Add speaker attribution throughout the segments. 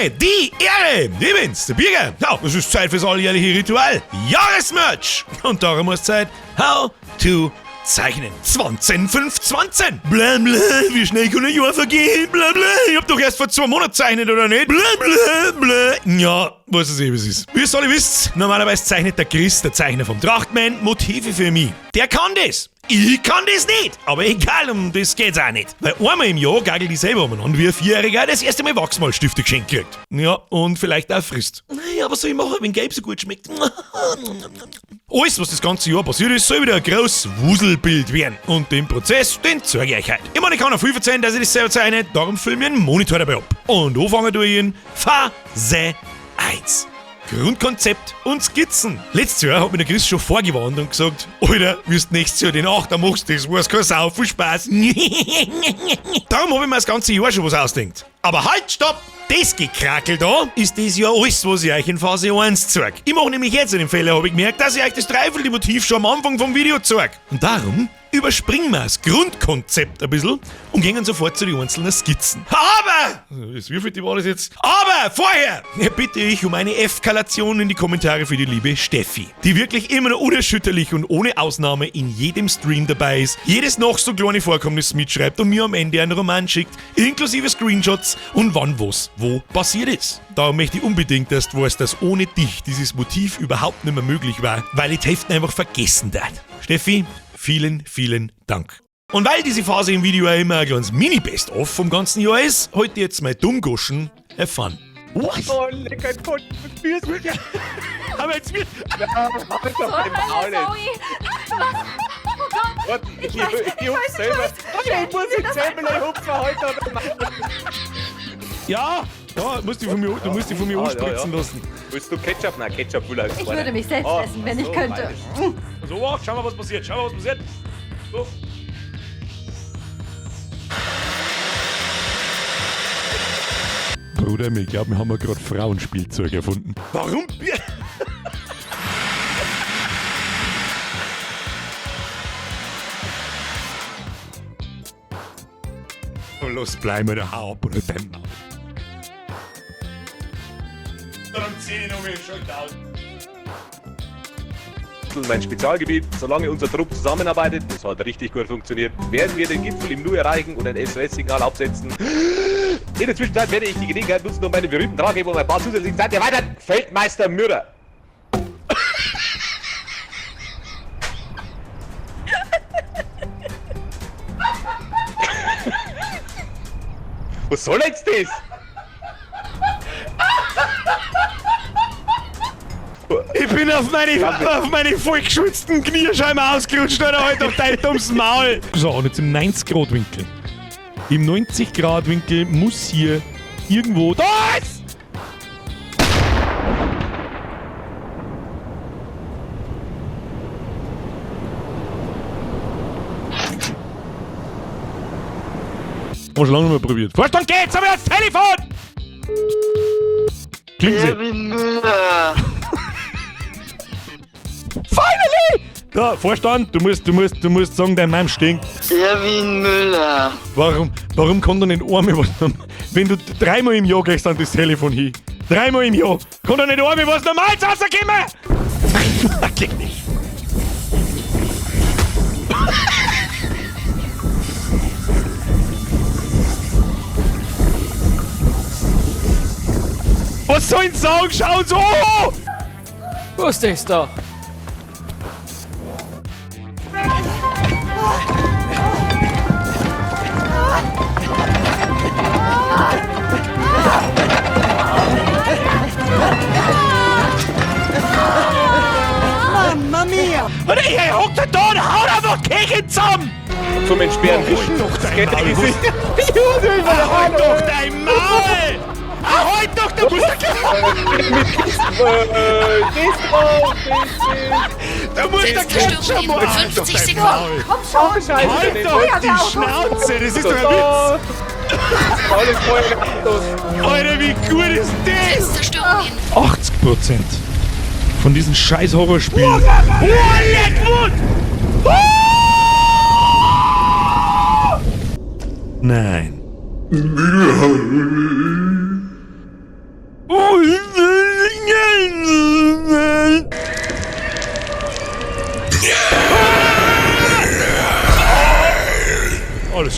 Speaker 1: Habe die Ehre! Ich bin's, der Birger. Ja, es ist Zeit fürs alljährliche Ritual. Jahresmerch! Und darum ist Zeit, how to zeichnen. 20.05.20. Bla bla, wie schnell kann ein Jahr vergehen? Bla bla, ich hab doch erst vor 2 Monaten gezeichnet, oder nicht? Bla bla bla. Ja, was es eben ist. Wie ihr alle wisst, normalerweise zeichnet der Chris, der Zeichner vom Trachtman, Motive für mich. Der kann das. Ich kann das nicht! Aber egal, um das geht's auch nicht. Weil einmal im Jahr gagelt ich selber umeinander wie ein Vierjähriger, der das erste Mal Wachsmalstifte geschenkt kriegt. Ja, und vielleicht auch frisst. Naja, was soll ich machen, wenn Gelb so gut schmeckt? Alles, was das ganze Jahr passiert ist, soll wieder ein großes Wuselbild werden. Und den Prozess, den zeige ich euch heute. Ich meine, ich kann auch viel verzeihen, dass ich das selber zeichne, darum filme ich einen Monitor dabei ab. Und anfangen tue ich in Phase 1. Grundkonzept und Skizzen. Letztes Jahr hat mir der Chris schon vorgewarnt und gesagt, Alter, wirst nächstes Jahr den Achter machst, das war's kein Sau, viel Spaß. Darum hab ich mir das ganze Jahr schon was ausdenkt. Aber halt, stopp! Das Gekrakel da ist das Jahr alles, was ich euch in Phase 1 zeig. Ich mach nämlich jetzt einen Fehler, hab ich gemerkt, dass ich euch das dreifelte Motiv schon am Anfang vom Video zeig. Und darum überspringen wir das Grundkonzept ein bisschen und gehen sofort zu den einzelnen Skizzen. Aber! Wie viel war das jetzt? Aber vorher bitte ich um eine Eskalation in die Kommentare für die liebe Steffi, die wirklich immer noch unerschütterlich und ohne Ausnahme in jedem Stream dabei ist, jedes noch so kleine Vorkommnis mitschreibt und mir am Ende einen Roman schickt, inklusive Screenshots und wann was wo passiert ist. Darum möchte ich unbedingt, dass du weißt, dass ohne dich dieses Motiv überhaupt nicht mehr möglich war, weil ich die Hälfte einfach vergessen hat. Steffi, vielen, vielen Dank. Und weil diese Phase im Video ja immer ein kleines Mini-Best-of vom ganzen Jahr ist, heute jetzt mal Dummgoschen erfahren. Was?
Speaker 2: Oh, lecker, Gott,
Speaker 1: Aber jetzt wird.
Speaker 3: Zoe! Was? Oh Gott!
Speaker 2: Ich, ich, ich hupf selber. Ich muss jetzt selber, ich hupfe heute.
Speaker 1: Ja, da musst du von mir, du musst dich von mir anspritzen lassen.
Speaker 2: Willst du Ketchup? Nein, Ketchup will ich
Speaker 3: Ich würde mich selbst essen, wenn ich könnte.
Speaker 1: So, oh, schau mal, was passiert. Schau mal, was passiert. So. Bruder, ich glaube, wir haben ja gerade Frauenspielzeug erfunden. Warum? Los, bleib mir da, hau ab oder dein Maul. Dann zieh ich noch mal schon aus.
Speaker 2: Mein Spezialgebiet, solange unser Trupp zusammenarbeitet, das hat richtig gut funktioniert, werden wir den Gipfel im Nu erreichen und ein SOS-Signal absetzen. In der Zwischenzeit werde ich die Gelegenheit nutzen, um meine berühmten Tragheber um ein paar zusätzliche Zeit erweitern. Feldmeister Mürrer. Was soll jetzt das?
Speaker 1: Ich bin auf meine vollgeschwitzten Kniescheiben ausgerutscht, Alter, halt doch dein dummes Maul. So, und jetzt im 90-Grad-Winkel. Im 90-Grad-Winkel muss hier irgendwo... Da ist! Haben wir schon lange nicht mehr probiert. Vorstand geht's, aber jetzt Telefon! Klingt sie.
Speaker 4: Erwin Müller.
Speaker 1: Finally! Da, Vorstand, du musst sagen, dein Mann stinkt.
Speaker 4: Erwin Müller.
Speaker 1: Warum kann da nicht einmal was, wenn du dreimal im Jahr gehst an das Telefon hin? Dreimal im Jahr. Kann da nicht einmal was Normales rauskommen? Geht nicht. Was soll ich sagen? Schauen Sie! Oh!
Speaker 5: Was denkst du da?
Speaker 6: Mamma mia!
Speaker 1: Und ich hockt da und haut einfach Kirche zusammen!
Speaker 2: Zum Entsperren.
Speaker 1: Halt doch dein Maul!
Speaker 2: Halt
Speaker 1: Halt doch dein Maul! Halt doch, du musst Du musst der Ketchup machen! Halt doch
Speaker 7: 50
Speaker 1: dein
Speaker 7: Sekunden.
Speaker 1: Maul!
Speaker 3: Komm schon!
Speaker 1: Halt doch die Schnauze! Das ist doch ein Witz!
Speaker 2: Alles voll mit Autos.
Speaker 1: Alter, wie gut ist das?
Speaker 7: Zerstörung in
Speaker 1: 80% von diesen scheiß Horrorspielen. Oh, Leckmund! Oh! Nein. Alles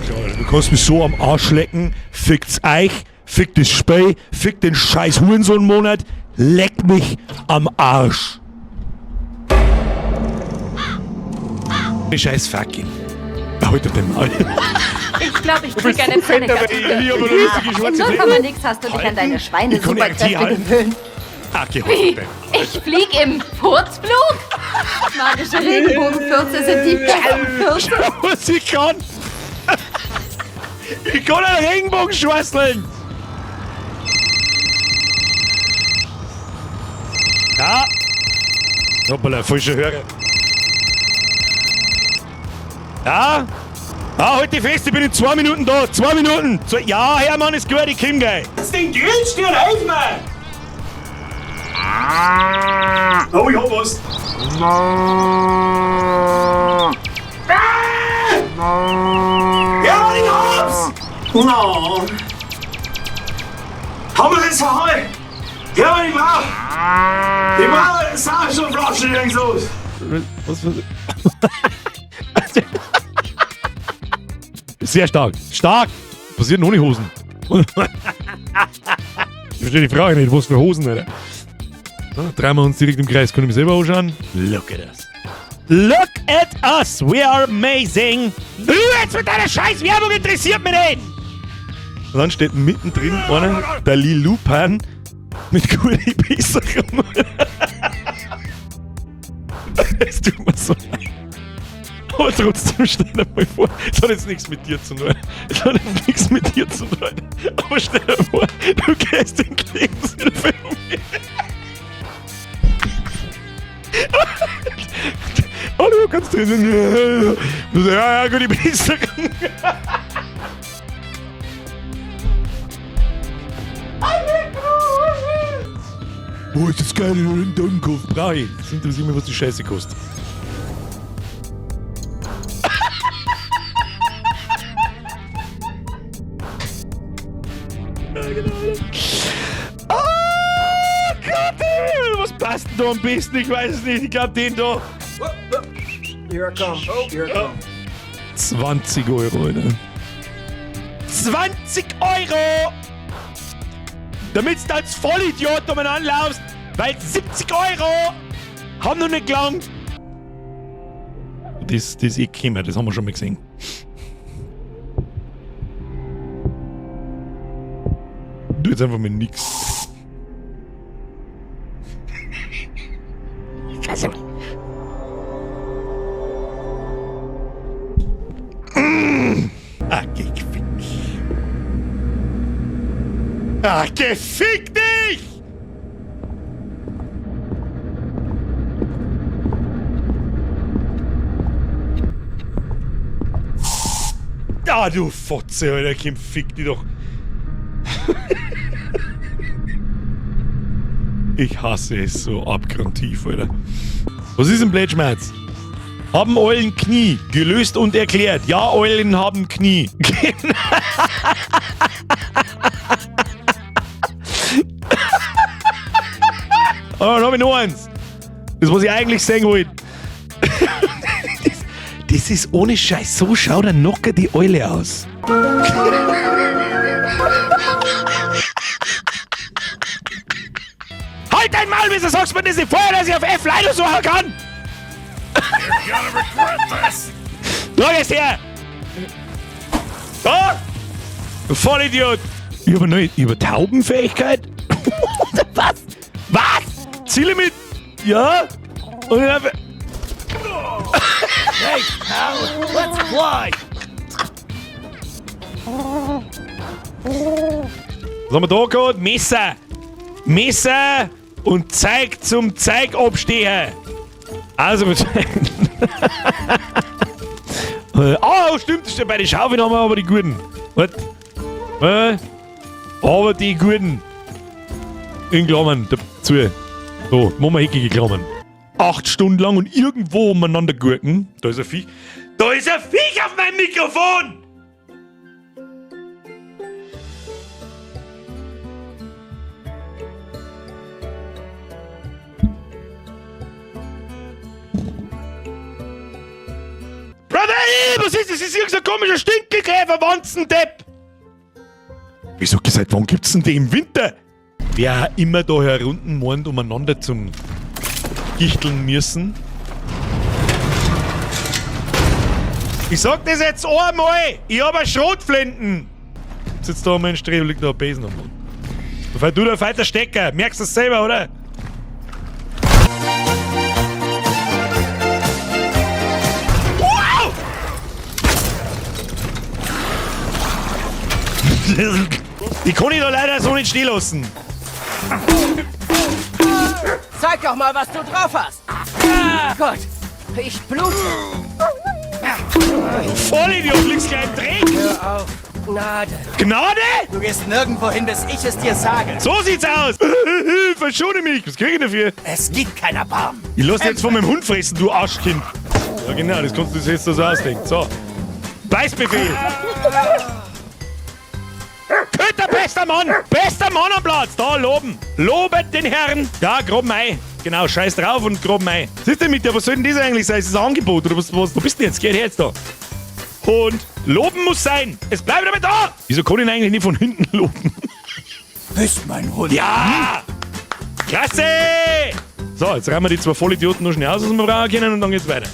Speaker 1: klar, Alter. Du kannst mich so am Arsch lecken. Fickt's euch, fickt das Spiel, fickt den scheiß Hurensohn-Monat. Leck mich am Arsch. Scheiß fucking. Halt doch den Maul.
Speaker 3: Ich glaube, ich krieg eine Panikattacke.
Speaker 1: Ich hab eine lustige
Speaker 3: In
Speaker 1: schwarze
Speaker 3: 0, nix hast du dich an deine
Speaker 1: Ich kann nicht
Speaker 3: Schweine-Superkräfte
Speaker 1: halten.
Speaker 3: gewöhnt.
Speaker 1: Ah, geh
Speaker 3: Wie?
Speaker 1: halt.
Speaker 3: Ich flieg im Furzflug? Magische Regenbogenfürze sind die besten Fürze.
Speaker 1: Was ich kann. Ich kann einen Regenbogen schwasseln. Ja. Hoppala, falscher Hörer. Ja. Ah, halt dich fest, ich bin in 2 Minuten da. 2 Minuten. Ja, Hermann, ist gut, ich komm gleich. Den Grillstirn, helf mir! Oh, ich hab was. Ja, ich hab's! No. Haben wir das Sache? Ja, ich brauch. Ich brauch eine Sauerstoffflasche, irgend so. Was? Sehr stark. Stark! Passiert ohne Hosen. Ich verstehe die Frage nicht, was für Hosen, Alter. So, drehen wir uns direkt im Kreis. Können wir selber anschauen? Look at us. Look at us! We are amazing! Du jetzt mit deiner scheiß Werbung interessiert mich nicht! Und dann steht mittendrin einer, der Lee Lupan, mit coolen Besserung. Es tut mir so leid. Aber trotzdem, stell dir mal vor, es hat jetzt nichts mit dir zu tun. Es hat jetzt nichts mit dir zu tun. Aber stell dir vor, du gehst in die Lebenshilfe um. Hallo, kannst du. Ja, ja, gut, die Besserung. Wo ist das geile Dummkopf? Brauch ich. Das interessiert mich, was die Scheiße kostet. Oh Gott, ey, was passt denn da am besten? Ich weiß es nicht. Ich glaub, den da.
Speaker 6: Here I come. Here I come.
Speaker 1: 20 Euro, Alter. 20 Euro! Damit du als Vollidiot umeinander laufst, weil 70 Euro haben noch nicht gelangt. Das ist eh gekommen, das haben wir schon mal gesehen. Du jetzt einfach mal nix. Scheiße. Ah, geh fick dich. Ah, geh fick dich! Ah, du Fotze, Alter, komm, fick dich doch. Ich hasse es so abgrundtief, Alter. Was ist ein Blödschmerz? Haben Eulen Knie? Gelöst und erklärt. Ja, Eulen haben Knie. Oh, dann hab ich noch eins. Das, was ich eigentlich sagen wollte. Das ist ohne Scheiß. So schaut ein Nocker die Eule aus. Halt dein Maul, wieso sagst du mir das nicht vorher, dass ich auf F leider suchen kann? Schau es her! Da! Du Vollidiot! Ich habe eine über Taubenfähigkeit? Was? Was? Ziele mit. Ja? Und dann. Hey, pal, let's fly! Was haben wir da gehabt? Messer! Messer und Zeig zum Zeig abstehen! Also, ah, stimmt, das steht bei den Schaufeln haben wir aber die guten. Was? Aber die guten. In Klammern dazu. So, machen wir eckige Klammern. 8 Stunden lang und irgendwo umeinander gurken. Da ist ein Viech. Da ist ein Viech auf meinem Mikrofon! Was ist das? Das ist irgendein komischer Stinkekäfer, Wanzendepp! Wieso, seit wann gibt's denn die im Winter? Wer auch immer da herunten meint, umeinander zum Gichteln müssen. Ich sag das jetzt einmal! Ich hab eine Schrotflinten! Sitzt da um Streb, liegt da ein Besen am Boden. Du der feiter Stecker, merkst du das selber, oder? Wow! Die kann ich da leider so nicht stehen lassen.
Speaker 6: Zeig doch mal, was du drauf hast. Ah, Gott, ich blute.
Speaker 1: Vollidiot, liegst gleich im Dreck.
Speaker 6: Hör auf. Gnade.
Speaker 1: Gnade?
Speaker 6: Du gehst nirgendwo hin, bis ich es dir sage.
Speaker 1: So sieht's aus. Verschone mich. Was krieg ich dafür?
Speaker 6: Es gibt kein Erbarmen.
Speaker 1: Ich lass dich jetzt von meinem Hund fressen, du Arschkind. Ja genau, das kannst du dir jetzt so ausdenken. So. Beißbefehl. Köter, bester Mann! Bester Mann am Platz! Da, loben! Lobet den Herrn! Da, grob Mai. Genau, scheiß drauf und grob Mai. Was ist denn mit dir? Was soll denn das eigentlich sein? Ist das ein Angebot? Oder was, was? Wo bist du denn jetzt? Geh her jetzt da. Und loben muss sein! Es bleibt aber da! Wieso kann ich ihn eigentlich nicht von hinten loben?
Speaker 6: Bist mein Hund.
Speaker 1: Ja! Klasse! So, jetzt räumen wir die zwei Vollidioten noch schnell aus, was wir brauchen können, und dann geht's weiter.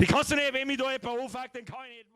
Speaker 1: Die kannst du nicht, wenn mich da jemand anfuckt, dann kann ich nicht.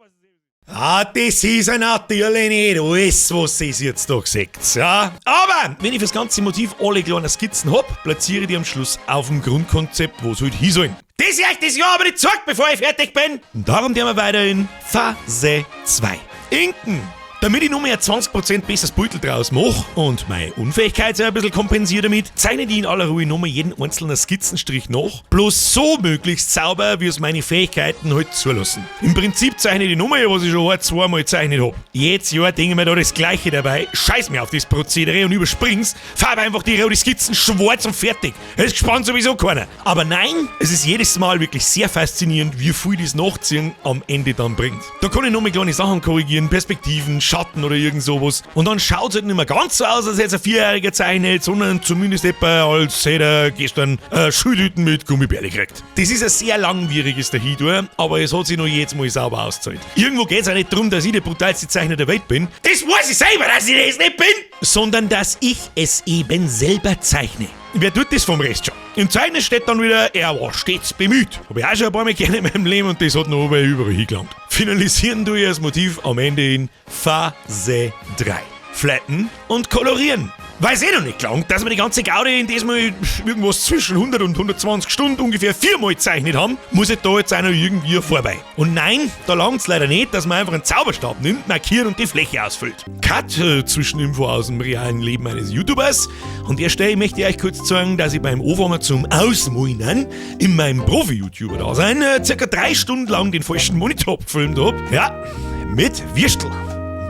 Speaker 1: Ah, das ist ja natürlich nicht alles, was ihr jetzt da gesagt. Ja? Aber wenn ich fürs ganze Motiv alle kleinen Skizzen hab, platziere ich die am Schluss auf dem Grundkonzept, wo es halt hin sollen. Das ist euch das Jahr aber nicht zeigt, bevor ich fertig bin. Und darum gehen wir weiter in Phase 2. Inken. Damit ich nur mehr 20% besseres Beutel draus mache und meine Unfähigkeit sich ein bisschen kompensiere damit, zeichne ich in aller Ruhe nochmal jeden einzelnen Skizzenstrich nach, bloß so möglichst sauber, wie es meine Fähigkeiten halt zulassen. Im Prinzip zeichne ich die Nummer, was ich schon ein, zweimal gezeichnet hab. Jedes Jahr denke ich mir da das Gleiche dabei, scheiß mir auf das Prozedere und überspring's, farbe einfach die rote Skizzen schwarz und fertig. Es gespannt sowieso keiner. Aber nein, es ist jedes Mal wirklich sehr faszinierend, wie viel das Nachziehen am Ende dann bringt. Da kann ich nochmal kleine Sachen korrigieren, Perspektiven, Schatten oder irgend sowas. Und dann schaut's halt nicht mehr ganz so aus, als hätte es ein Vierjähriger zeichnet, sondern zumindest etwa, als hätte er gestern Schildhüten mit Gummibärle gekriegt. Das ist ein sehr langwieriges Dahintour, aber es hat sich noch jedes Mal sauber ausgezahlt. Irgendwo geht's auch nicht darum, dass ich der brutalste Zeichner der Welt bin. Das weiß ich selber, dass ich das nicht bin! Sondern, dass ich es eben selber zeichne. Wer tut das vom Rest schon? Im Zeugnis steht dann wieder, er war stets bemüht. Hab ich auch schon ein paar Mal gerne in meinem Leben und das hat noch überall hingelangt. Finalisieren tue ich das Motiv am Ende in Phase 3. Flatten und kolorieren. Weil es eh noch nicht gelangt, dass wir die ganze Gaudi in diesmal irgendwas zwischen 100 und 120 Stunden ungefähr viermal gezeichnet haben, muss ich da jetzt auch noch irgendwie vorbei. Und nein, da langt's leider nicht, dass man einfach einen Zauberstab nimmt, markiert und die Fläche ausfüllt. Cut, Zwischeninfo aus dem realen Leben eines YouTubers. An der Stelle möchte ich euch kurz sagen, dass ich beim Anfangen zum Ausmalen in meinem Profi-YouTuber-Dasein circa 3 Stunden lang den falschen Monitor abgefilmt hab. Ja, mit Würstel.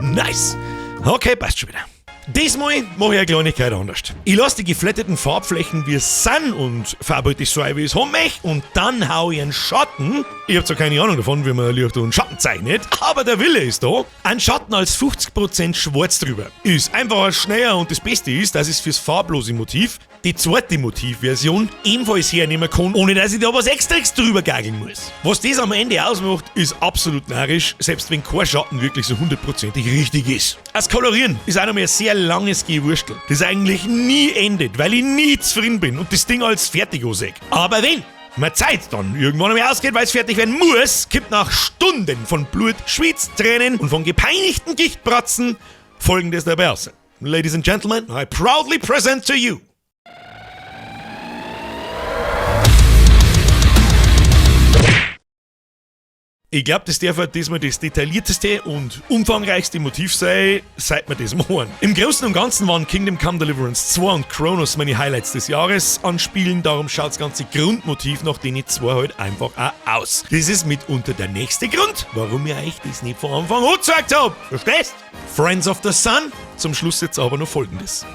Speaker 1: Nice. Okay, passt schon wieder. Diesmal mache ich eine Kleinigkeit anders. Ich lasse die geflatteten Farbflächen wie es sind und farbe halt das so ein, wie ich es haben möchte, und dann hau ich einen Schatten. Ich hab zwar keine Ahnung davon, wie man Licht und Schatten zeichnet, aber der Wille ist da. Ein Schatten als 50% schwarz drüber. Ist einfacher, schneller und das Beste ist, dass es fürs farblose Motiv, die zweite Motivversion, ebenfalls hernehmen kann, ohne dass ich da was Extras drüber geigeln muss. Was das am Ende ausmacht, ist absolut narrisch, selbst wenn kein Schatten wirklich so hundertprozentig richtig ist. Das Kolorieren ist auch noch mal ein sehr langes Gewurstel, das eigentlich nie endet, weil ich nie zufrieden bin und das Ding als fertig ansehe. Aber wenn mir Zeit dann irgendwann einmal ausgeht, weil es fertig werden muss, kippt nach Stunden von Blut, Schwitz, Tränen und von gepeinigten Gichtbratzen Folgendes dabei raus. Ladies and Gentlemen, I proudly present to you Ich glaub, das darf halt diesmal das detaillierteste und umfangreichste Motiv sein, seit wir das machen. Im Großen und Ganzen waren Kingdom Come Deliverance 2 und Chronos meine Highlights des Jahres an Spielen, darum schaut das ganze Grundmotiv nach den zwei halt einfach auch aus. Das ist mitunter der nächste Grund, warum ich euch das nicht von Anfang an gezeigt hab. Verstehst? Friends of the Sun, zum Schluss jetzt aber noch Folgendes.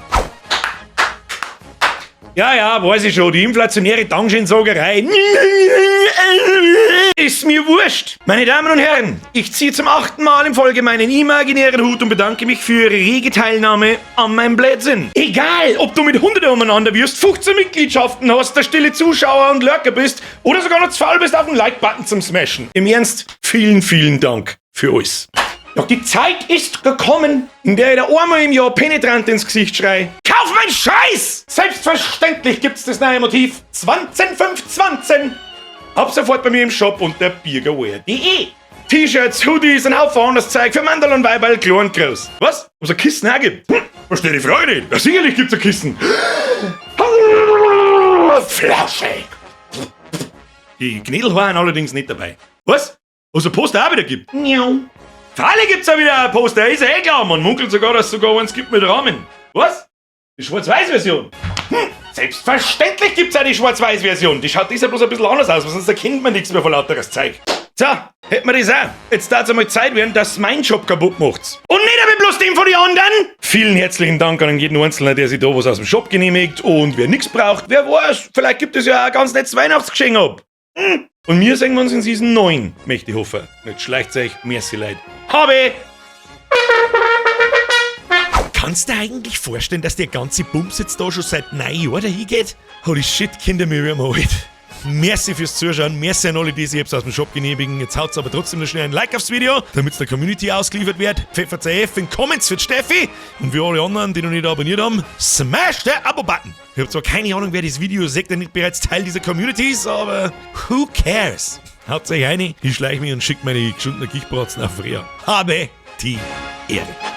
Speaker 1: Ja, ja, weiß ich schon, die inflationäre Dankeschön-Sagerei. Ist mir wurscht. Meine Damen und Herren, ich ziehe zum achten Mal in Folge meinen imaginären Hut und bedanke mich für Ihre rege Teilnahme an meinem Blödsinn. Egal, ob du mit Hunderten umeinander wirst, 15 Mitgliedschaften hast, der stille Zuschauer und Lurker bist oder sogar noch zu faul bist, auf den Like-Button zum Smashen. Im Ernst, vielen, vielen Dank für alles. Doch die Zeit ist gekommen, in der ich dir einmal im Jahr penetrant ins Gesicht schrei: Kauf mein Scheiß! Selbstverständlich gibt's das neue Motiv 20520 ab sofort bei mir im Shop unter birgerwear.de. T-Shirts, Hoodies, ein Haufen anderes Zeug für Manderl und Weiberl, klein und groß. Was? Ob's ein Kissen auch gibt? Verstehe die Frage nicht. Ja, sicherlich gibt's ein Kissen. Flauschig. Die Knädel waren allerdings nicht dabei. Was? Was ein Poster auch wieder gibt? Miau. Freilich gibt's auch wieder ein Poster, ist ja eh klar. Man munkelt sogar, dass es sogar eins gibt mit Rahmen. Was? Die Schwarz-Weiß-Version? Selbstverständlich gibt's auch die Schwarz-Weiß-Version. Die schaut dieser bloß ein bisschen anders aus, weil sonst erkennt man nichts mehr vor lauteres Zeug. So, hätten wir das auch. Jetzt darf's einmal Zeit werden, dass mein Job kaputt macht. Und nicht aber bloß den von den anderen! Vielen herzlichen Dank an jeden Einzelnen, der sich da was aus dem Shop genehmigt. Und wer nichts braucht, wer weiß, vielleicht gibt es ja auch ein ganz nettes Weihnachtsgeschenk ab. Und wir sehen uns in Season 9, möchte ich hoffen. Jetzt schleicht euch, merci Leute. Habe! Kannst du dir eigentlich vorstellen, dass der ganze Bums jetzt da schon seit 9 Jahren dahin geht? Holy shit, Kinder, mir werden alt. Merci fürs Zuschauen, merci an alle, die sich jetzt aus dem Shop genehmigen. Jetzt haut's aber trotzdem noch schnell ein Like aufs Video, damit der Community ausgeliefert wird. Pfeffert F in Comments für die Steffi und für alle anderen, die noch nicht abonniert haben, smash the Abo-Button. Ich hab zwar keine Ahnung, wer das Video sieht, der nicht bereits Teil dieser Community ist, aber who cares? Haut euch rein, ich schleich mich und schick meine geschundenen Gichtbratzen auf Reha. Habe die Ehre.